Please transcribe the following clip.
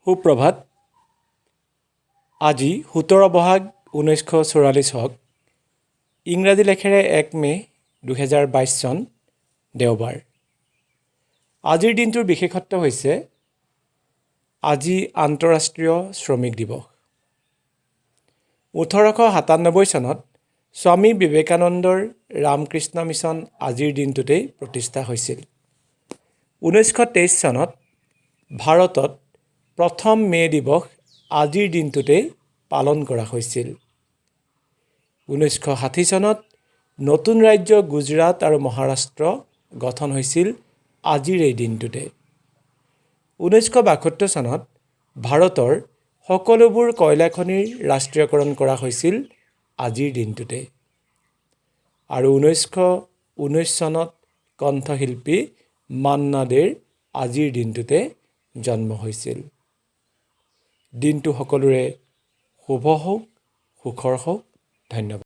সুপ্ৰভাত। আজি 17 বহাগ 1944 চন, ইংৰাজী লেখেৰে 1 মে' 2022 চন, দেওবাৰ। আজিৰ দিনটোৰ বিশেষত্ব হৈছে আজি আন্তঃৰাষ্ট্ৰীয় শ্ৰমিক দিৱস। 1897 চনত স্বামী বিবেকানন্দৰ ৰামকৃষ্ণ মিছন আজিৰ দিনটোতেই প্ৰতিষ্ঠা হৈছিল। 1923 চনত ভাৰতত প্ৰথম মে' দিৱস আজিৰ দিনটোতেই পালন কৰা হৈছিল। 1960 চনত নতুন ৰাজ্য গুজৰাট আৰু মহাৰাষ্ট্ৰ গঠন হৈছিল আজিৰ এই দিনটোতে। 1972 চনত ভাৰতৰ সকলোবোৰ কয়লা খনিৰ ৰাষ্ট্ৰীয়কৰণ কৰা হৈছিল আজিৰ দিনটোতে। আৰু 1919 চনত কণ্ঠশিল্পী মান্না দেৰ আজিৰ দিনটোতে জন্ম হৈছিল। দিনটো সকলোৰে শুভ হওক, সুখৰ হওক। ধন্যবাদ।